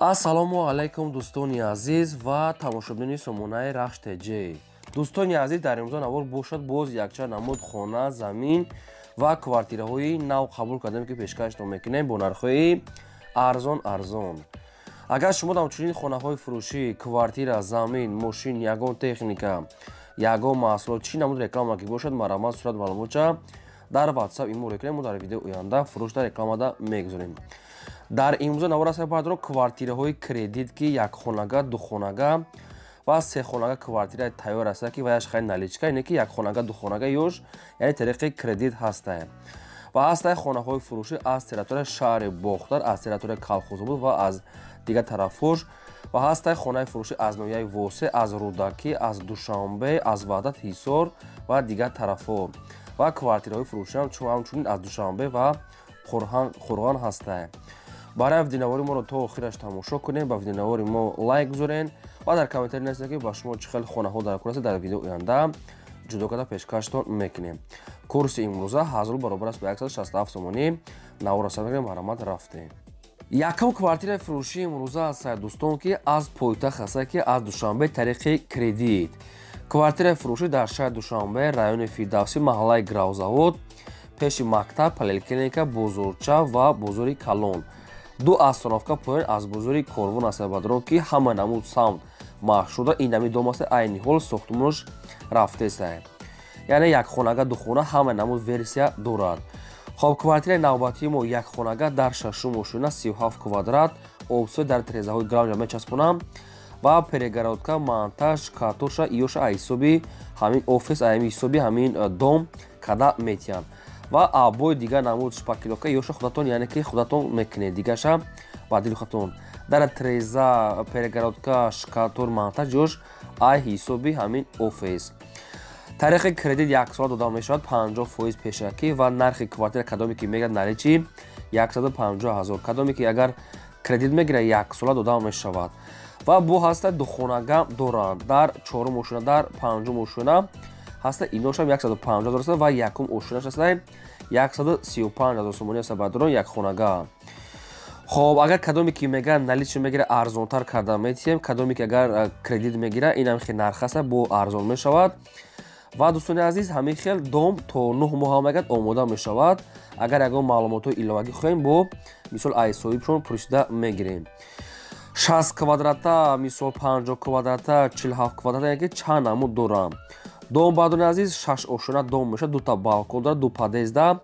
Ассалому алайкум, дӯстони азиз ва тамошобинони сомонаи Рахш ТЖ. Дӯстони азиз, дар имрӯза навор бошад, боз якчанд намуд хона, замин ва квартираҳои нав қабул кардем, ки пешкаштон мекунем бо нархҳои арзон арзон. Агар шумо ҳамчунин хонаҳои фурӯшӣ, квартира, замин, мошин, ягон техника, ягон маҳсулот, чӣ намуд реклама ки бошад, марҳамат, сурат маълумотча дар WhatsApp имӯ рекунем, мо дар видеои оянда фурӯшда рекламада мегузорем. Дар имрӯза навор аст, бардоро, квартираҳои кредит, ки якхонага, духонага ва сехонага квартира тайёр аст, ки ваяш хай наличка, ине ки якхонага, духонага ёш, яъне тариқи кредит ҳастае. Ва ҳастае хонаҳои фурӯшӣ аз территорияи шаҳри Бохтар, аз территорияи Калхозобод ва аз дигар тарафҳош, ва ҳастае хонаи фурӯшӣ аз ноҳияи Восе, аз Рӯдакӣ, аз Душанбе, аз Ваҳдат, Ҳисор ва дигар тарафҳо, ва квартираҳои фурӯшӣ ҳамчунин аз Душанбе ва Қурғон ҳастае. Барои видеонавори моро то охираш тамошо кунем, ба видеонавори мо лайк гузорен ва дар комментарий нависед, ки ба шумо чӣ хел хонаҳо дар кор аст. Дар видео оянда ҷудо карда пешкаштон мекунем. Курси имрӯза 1000 рубл баробар аст ба 167 сомонӣ. Наворро сар мекунем, марҳамат, рафтем. Якум квартираи фурӯшии имрӯза аст, дӯстон, ки аз пойтахт аст, ки аз Душанбе тариқи кредит. Квартираи фурӯшӣ дар шаҳри Душанбе, райони Фирдавсӣ, маҳаллаи Гравзавод, пеши мактаб, поликлиника, бозорча ва бозори калон, ду остановка поён аз бозори Корвон аст, бадрон, ки ҳама намуд самт машҳуда. Ин нами дом аст, айни ҳол сохтмонаш рафтеста, яъне якхонага, духона, ҳама намуд версия дорад. Хоб, квартираи навбатии мо якхонага дар шашум ошёна, 37 квадрат, обсӯй дар тирезаҳои грамҷа мечаспонам ва перегородка, монтаж, картоша иёша аз ҳисоби ҳамин офис, ҳамин ҳисоби ҳамин дом када метиҳанд. Ва обои, дигар намуд шпаклёвка ёша худатон, яъне ки худатон мекунед, дигаша ба дили худатон. Дар треза, перегородка, штукатур, монтаж ёш ай ҳисоби ҳамин офис. Тариқи кредит яксола дода мешавад, 50% пешакӣ. Ва нархи квартира, кадоме ки мегирад наличный, 150 000, кадоме ки агар кредит мегирад, яксола дода мешавад. Ва бо ҳаста духонага доранд дар чорум ошёна, дар панҷум ошёна ҳаста, иношам 150 000 аст ва якум ошёнаш аста, 135 000 сомонӣ аст, бадрон, якхонага. Хоб, агар кадоме ки мегирад наличный мегира, арзонтар карда метиҳем. Кадоме ки агар кредит мегира, инам хел нарх аста, бо арзон мешавад. Ва, дӯстони азиз, ҳамин хел дом то 9 моҳ мегад омода мешавад. Агар ягон маълумотҳои иловагӣ хоҳем, бо мисол ай соҳибшон пурсида мегирем. 60 квадрата, мисол 50 квадрата, 47 квадрата, яке чанд намуд дорам. Дом, бардони азиз, шаш ошёна дом мешавад, дута балкон дорад, ду подъезда,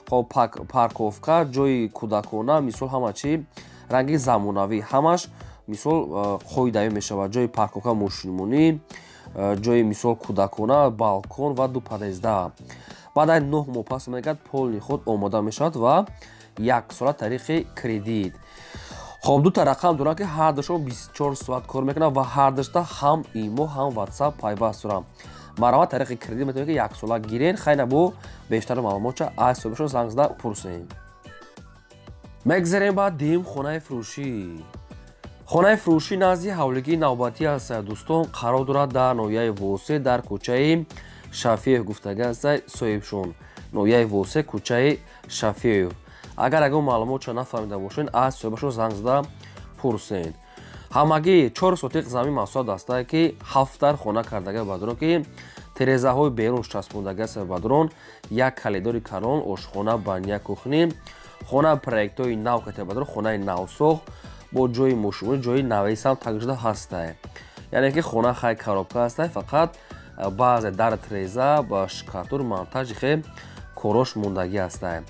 хоб, парковка, ҷои кӯдакона, мисол ҳама чи ранги замонавӣ, ҳамаш мисол қоидавӣ мешавад. Ҷои парковка мошинмонӣ, ҷои мисол кӯдакона, балкон ва ду подъезда. Баъд ай 9 моҳ пас мегӯяд полный худ омода мешавад ва яксола тариқи кредит. Хоб, дута рақам дорам, ки ҳардушон 24 соат кор мекунанд ва ҳардушта ҳам имо, ҳам Ватсап пайваст дорам. Марҳамат, тариқи кредит метавонед, ки яксола гирен. Хайна, бо бештар маълумотча аз ҳисобишон занг зада пурсем. Мегзарем ба дуюм хонаи фурӯшӣ. Хонаи фурӯшӣ назди ҳавлигии навбатӣ аст, дӯстон, қарор дорад дар ноҳияи Восе, дар кӯчаи Шафиев гуфтага аст соҳибшон. Ноҳияи Восе, кӯчаи Шафиев. Агар ягон маълумотча нафаҳмида бошед, аз соҳибашон занг зада пурсед. Ҳамагӣ 4 сотиқ замин масоҳат астае, ки ҳафтар хона кардага, бадрон, ки терезаҳои берун часпондага аст, бадрон, як калидори калон, ошхона, баня, кухня. Хона проектҳои нав ката, бадрон, хонаи навсохт бо ҷои мошинӣ, ҷои навесам тагшуда ҳастае. Яъне ки хона хай коробка ҳастае, фақат баъзе дар треза ба штукатур, монтажи хе корош мондагӣ ҳастае.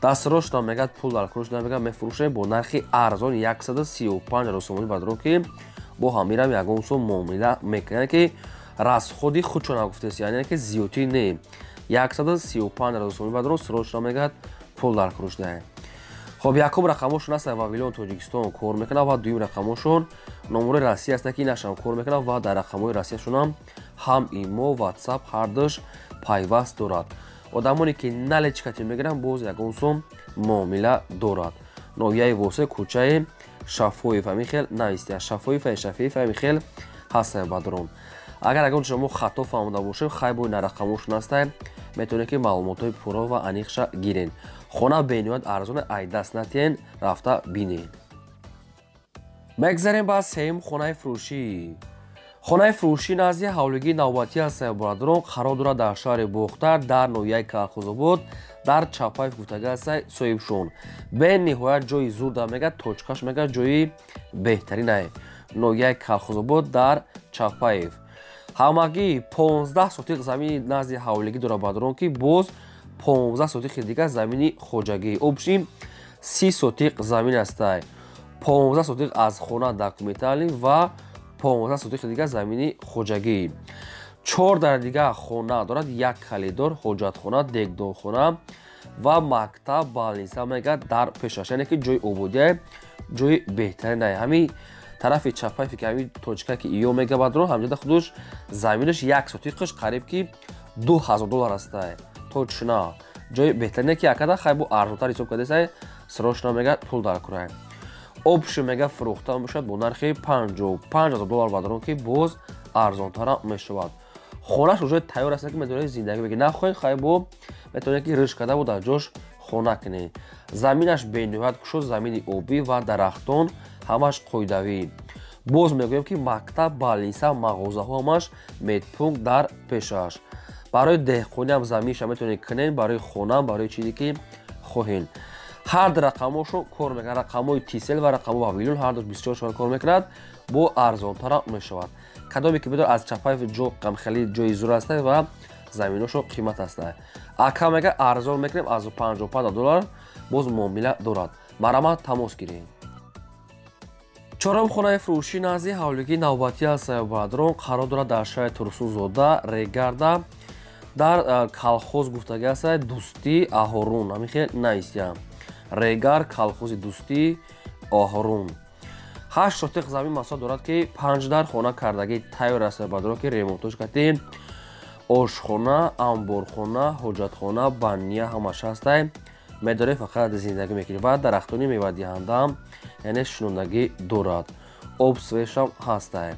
Дастрош намегад, пул дар куруш намегад, мефурӯшем бо нархи арзон, 135 000 сомонӣ, бадрон, ки бо ҳамирам ягон сум муомила мекунад, ки расходи худшо нагуфтест, яъне ки зиёдтӣ не. 135 000 сомонӣ, бадрон, срочно мегад, пул дар куруш даҳем. Хоб, якум рақамошон аст, Вавилон Тоҷикистон кор мекунад ва дуюм рақамошон номури Россия аст, ки инашам кор мекунад ва дар рақамҳои Россияшонам ҳам имо, Ватсап ҳардуш пайваст дорад. Одамоне ки наличкати мегиранд, боз ягон сум муомила дорад. Ноҳияи Восе, кӯчаи Шафоев, ҳамин хел навистия, Шафоев, Шафиев, ҳамин хел ҳастае, бадрон. Агар ягон шумо хато фаҳмода бошем, хай, бо ина рақамошон ҳастае, метавонед, ки маълумотҳои пурра ва аниқша гирен. Хона бениҳоят арзоне, ай даст натиҳен, рафта бинед. Мегзарем ба сеюм хонаи фурӯшӣ. Хонаи фурӯшӣ назди ҳавлигии навбатӣ аст, бародарон, қарор дорад дар шаҳри Бохтар, дар ноҳияи Калхозобод, дар Чапаев гуфтага аст соҳибшон. Бениҳоят ҷои зурда мегӯяд, точкаш мегӯяд ҷои беҳтаринае. Ноҳияи Калхозобод дар Чапаев. Ҳамагӣ 15 сотиқ замини назди ҳавлигӣ дорад, бародарон, ки боз 15 сотиқи дигар замини хоҷагӣ. Общим 30 сотиқ замин астай. 15 сотиқ аз хона документалӣ ва 15 сотиқи дигар замини хоҷагӣ. 4 дар дигар хона дорад, як калидор, ҳоҷатхона, дегдонхона ва мактаб, балниса мегӯяд дар пешаш. Яъне ки ҷои ободия, ҷои беҳтаринае. Ҳамин тарафи Чапаев ки ҳамин точка ки иё мегӯяд, бародарон, ҳамҷода худуш заминаш як сотиқаш қариб ки $2000 астай. Точно. Ҷои беҳтарине ки акада хай бо арзонтар ҳисоб кардасай, срочно мегӯяд пул дар курай. Общий мега фурӯхта мешавад бо нархи $55,000, бародарон, ки боз арзонтара мешавад. Хонаш уже тайёр аст, ки метавонед зиндагӣ бикунед. Нахоҳед, хай бо метавонед ки риш карда бо дар ҷош хона кунед. Заминаш бениҳоят кушод, замини обӣ ва дарахтон ҳамаш қоидавӣ. Боз мегӯем ки мактаб, балниса, мағозаҳо ҳамаш, медпункт дар пешаш. Барои деҳқонӣ ҳам заминша метавонед кунед, барои хона, барои чизе ки хоҳед. Ҳар ду рақамҳошон кор мекунад, рақамҳои Тисел ва рақамҳои Вавилон ҳар ду 24 соат кор мекунад, бо арзонтара мешавад. Кадоме ки бидор аз Чапаев ҷо хеле ҷои зур аст ва заминошон қимат аст. Ака мега арзон мекунем аз $55 боз муомила дорад. Марҳамат тамос гиред. Чорум хонаи фурӯшӣ назди ҳавлигии навбатӣ аст, бародарон, қарор дорад дар шаҳри Турсунзода, Регарда, дар колхоз гуфтага аст Дӯстӣ Аҳорун. Ҳамин хел наистиям. Регар, колхози Дӯстӣ Оҳорун. 8 сотиқ замин масоҳат дорад, ки 5 дар хона кардагӣ тайёр аст, бародарон, ки ремонтош кардем. Ошхона, амборхона, ҳоҷатхона, банния ҳамаш ҳастай. Медоред фақат зиндагӣ мекунед ва дарахтони мевадиҳандаам, яъне шинондагӣ дорад. Об свешам ҳастай.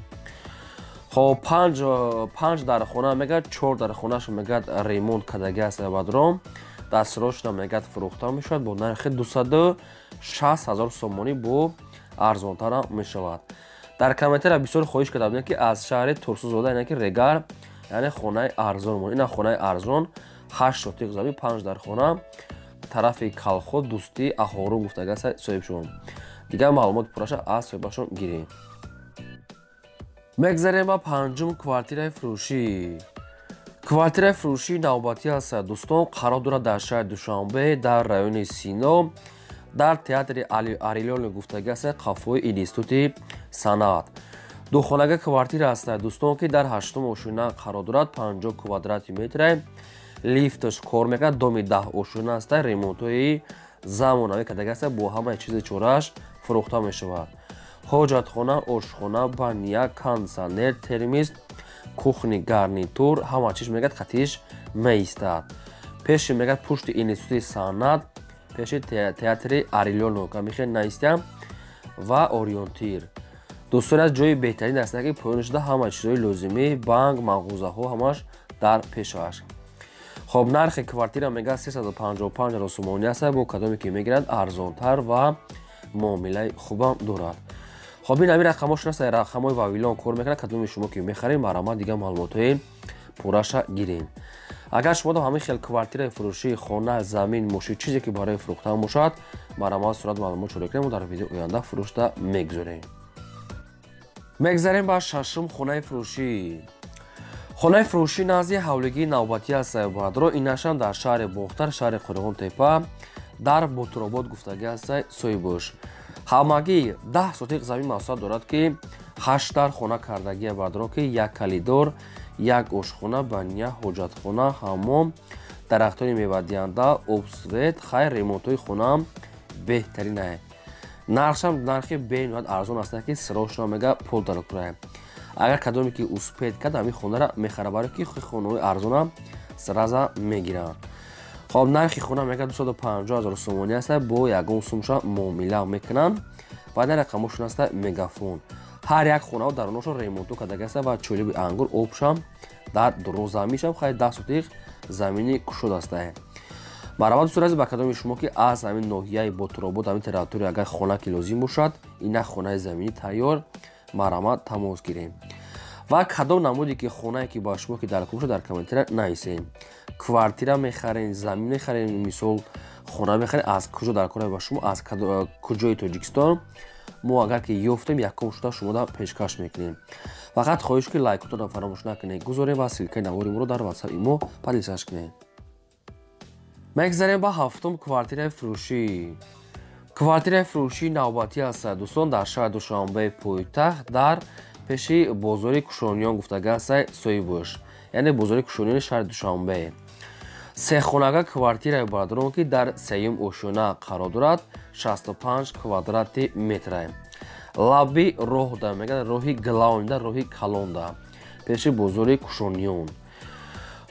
Хоб, 5 дар хона мегӯяд, 4 дар хонааш мегӯяд ремонт кардагӣ аст, бародарон. Дастрош мегӯяд фурӯхта мешавад бо нархи 260,000 сомонӣ, бо арзонтара мешавад. Дар комментария бисёр хоҳиш карда будем, ки аз шаҳри Турсунзода, яъне ки Регар, яъне хонаи арзон мон. Ина хонаи арзон, 8 сотиқ замин, 5 дар хона, тарафи колхоз Дӯстӣ Аҳорун гуфтага аст соҳибшон. Дигар маълумот пурраша аз соҳибашон гиред. Мегзарем ба панҷум квартираи фурӯшӣ. Квартираи фурӯшии навбатӣ аст, дӯстон, қарор дорад дар шаҳри Душанбе, дар райони Сино, дар театри Арилён гуфтага аст, қафои институти санъат. Духонага квартира аст, дӯстон, ки дар 8 ошина қарор дорад, 50 квадрати метре, лифташ кор мекунад, доми 10 ошина аст, ремонтҳои замонавӣ кардага аст, бо ҳамаи чизи чорааш фурӯхта мешавад. Ҳоҷатхона, ошхона, баня, кондитсионер, термис, кухни, гарнитур, ҳама чиз мегӯяд хатиш меистад. Пеши мегӯяд пушти институти санъат, пеши театри Арилёно камихел наистям ва ориентир. Дӯстони аз ҷои беҳтарин аст, ки поён шуда ҳама чизҳои лозимӣ, банк, мағозаҳо ҳамаш дар пешаш. Хоб, нархи квартира мегӯяд 355,000 сомонӣ аст, бо кадоме ки мегиранд арзонтар ва муомилаи хубам дорад. Хоб, ин ҳамин рақамҳошон аст, рақамҳои Вавилон кор мекунад, кадоме шумо ки мехаред, марҳамат дигар маълумотҳои пурраша гиред. Агар шумо ҳамин хел квартираи фурӯшии хона, замин, мошин, чизе ки барои фурӯхтан бошад, марҳамат сурат маълумот шуда кунем, дар видео оянда фурӯшта мегузорем. Мегзарем ба шашум хонаи фурӯшӣ. Хонаи фурӯшӣ назди ҳавлигии навбатӣ аст, бародарон, инашам дар шаҳри Бохтар, шаҳри Қурғонтепа, дар Ботуробод гуфтагӣ аст соҳибош. Ҳамагӣ 10 сотиқ замин масоҳат дорад, ки 8 дар хона кардагия, бародарон, ки як калидор, як ошхона, баня, ҳоҷатхона, ҳаммом, дарахтони мевадиҳанда, обсвет, хайр ремонтҳои хонаам беҳтаринае. Нархшам нархи бениҳоят арзон аст, ки срочно мега пул дар курае. Агар кадоме ки успед кард, ҳамин хонаро мехарад, барои ки хонаҳои арзонам сразу мегиранд. Хоб, нархи хона мега 250,000 сомонӣ аст, бо ягон сумша муомила мекунанд ва дар рақамошон аст мегафон. Ҳар як хонао дар оношон ремонту кардаги аст ва чӯлиби ангур обшам дар дурун заминшам хай 10 сотиқ замини кушод аст. Марҳамат дӯстони азиз, ба кадоми шумо ки аз ҳамин ноҳияи Ботуробод, ҳамин территория агар хона ки лозим бошад, ина хонаи заминӣ тайёр, марҳамат тамос гирем. Ва кадом намуде ки хонае ки ба шумо ки дар бошад, дар комментария нависем. Квартира мехарем, замин мехарем, мисол хона мехарем, аз куҷо дар кора ба шумо, аз куҷои Тоҷикистон мо агар ки ёфтем, якум шуда шумода пешкаш мекунем. Фақат хоҳиш ки лайкотонро фаромӯш накунед, гузорем ва ссылкаи навори моро дар ватсап имо поделиться кунед. Мегзарем ба ҳафтум квартираи фурӯшӣ. Квартираи фурӯшии навбатӣ аст дӯстон дар шаҳри Душанбе пойтахт, дар пеши бозори Кушониён гуфтага аст соҳибош, яъне бозори Кушониёни шаҳри Душанбе. Сехонага квартираи бародарон ки дар сеюм ошёна қарор дорад, 65 квадрати метра. Лаби роҳда мегӯяд, роҳи главнида, роҳи калонда, пеши бозори Кушониён.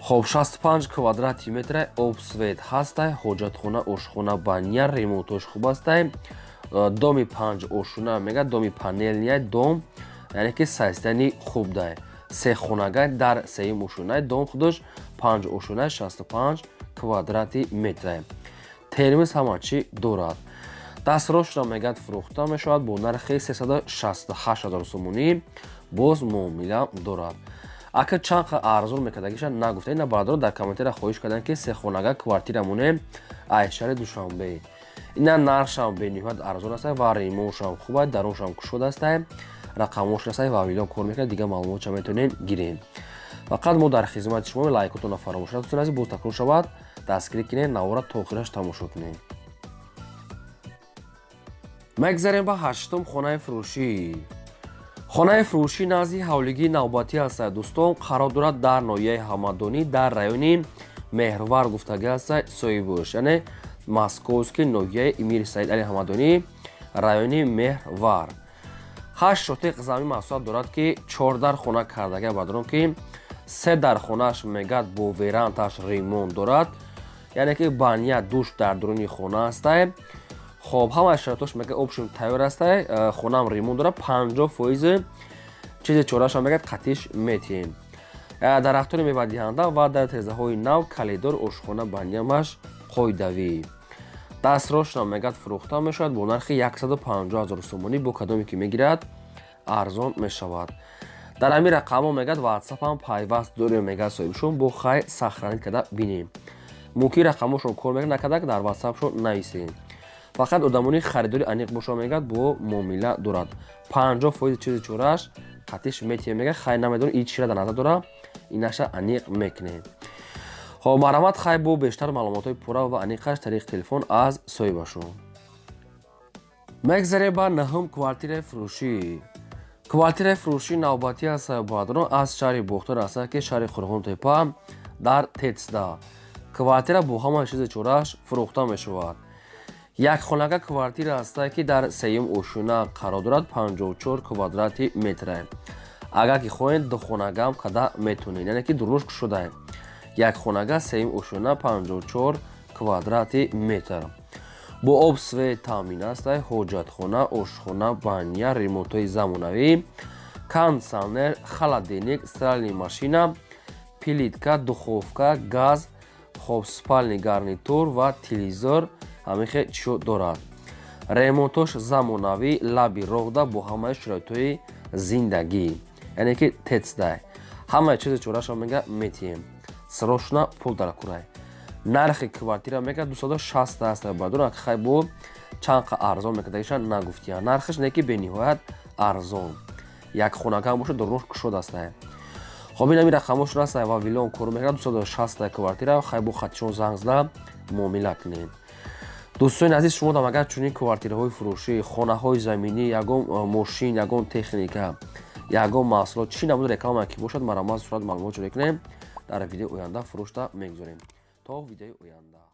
Хоб, 65 квадрати метра, об свет ҳастай, ҳоҷатхона, ошхона, баня, ремонтош хуб ҳастай. Доми панҷ ошёна мегӯяд, доми панельный дом, яъне ки состояние хуб дай. Сехонага дар сеюм ошёнаи дом худаш панҷ ошёнаи 65 квадрати метра. Термиз ҳама чӣ дорад. Дастрошро мегӯяд фурӯхта мешавад бо нархи 368 ҳазор сомонӣ, боз муомила дорад. Ака чанд қа арзон мекардагиша нагуфта. Ина бародарон дар комментария хоҳиш карданд ки сехонага квартира монем ай шаҳри Душанбе. Ина нархшам бениҳоят арзон аст ва ремонтшам хуб аст, даруншам кушод аст, рақамош аст ва вилон кор мекунад, дигар маълумотша метавонем гирем. Фақат мо дар хизмати шумо, лайкотонро фаромӯш накунед, азиз, боз такрор шавад, дастгирӣ кунед, навора то охираш тамошо кунед. Мегзарем ба ҳаштум хонаи фурӯшӣ. Хонаи фурӯшӣ назди ҳавлигии навбатӣ аст дӯстон, қарор дорад дар ноҳияи Ҳамадонӣ, дар райони Меҳрвар гуфтага аст соҳибош, яъне Московский ноҳияи Имир Саид Али Ҳамадонӣ, райони Меҳрвар. 8 шотиқ замин масоҳат дорад ки 4 дар хона кардага бародарон ки 3 дар хонааш мегӯяд бо веранташ ремонт дорад, яъне ки баня, душ дар дуруни хона ҳастай. Хоб, ҳамаи шароитош мегӯяд общем тайёр ҳастай, хонаам ремонт дорад, 50% чизи чораашам мегӯяд қатиш метиҳем. Дарахтони мевадиҳанда ва дар тирезаҳои нав, калидор, ошхона, банямаш қоидавӣ. Дастрошна мегӯяд фурӯхта мешавад бо нархи 150 ҳазор сомонӣ, бо кадоме ки мегирад арзон мешавад. Дар ҳамин рақамҳо мегӯяд ватсапам пайваст дорем, мегӯяд соҳибшон, бо хай сохранить карда бинем. Мумкин рақамҳошон кор мекунад, накарда дар ватсапшон нависем. Фақат одамони харидори аниқ боша мегӯяд бо муомила дорад. 50% чизи чорааш қатиш метиҳем, мегӯяд хай намедонам ин чира дар назар дорад, инаша аниқ мекунем. Хоб, марҳамат хай бо бештар маълумотҳои пурра ва аниқаш тариқи телефон аз соҳибашон. Мегзарем ба наҳум квартираи фурӯшӣ. Квартираи фурӯшии навбатӣ аст бародарон аз шаҳри Бохтар аст ки шаҳри Қурғонтепа дар Тецда. Квартира бо ҳама чизи чорааш фурӯхта мешавад. Якхонага квартира аст ки дар сеюм ошёна қарор дорад, 54 квадрати метра. Агар ки хоҳед духонагаам када метавонед, яъне ки дурунаш кушода. Якхонага сеюм ошёна 54 квадрати метр. Бо об свет таъмин аст, ҳоҷатхона, ошхона, баня, ремонтҳои замонавӣ, кондитсионер, холодильник, стиральная машина, плитка, духовка, газ, хоб, спальный гарнитур ва телевизор ҳамин хел чизо дорад. Ремонтош замонавӣ, лаби роҳда бо ҳамаи шароитҳои зиндагӣ, яъне ки тецдай. Ҳамаи чизи чораашро мега метиҳем. Срочно пул дар курай. Нархи квартира мега 260 аст бародарон, хай бо чанд қа арзон мекардагиша нагуфтия. Нархаш не ки бениҳоят арзон. Як хонага бошад, дурунаш кушод аст. Хоб, ин ҳамин рақамҳошон аст ва вилон кор мекард 260 квартира, хай бо хатишон занг зада муомила кунед. Дӯстони азиз, шумо дам агар чунин квартираҳои фурӯшӣ, хонаҳои заминӣ, ягон мошин, ягон техника, ягон маҳсулот, чӣ намуд реклама ки бошад, марҳамат сурат маълумот ҷорӣ кунем, дар видеои оянда фурӯшта мегузорем. То видеои оянда.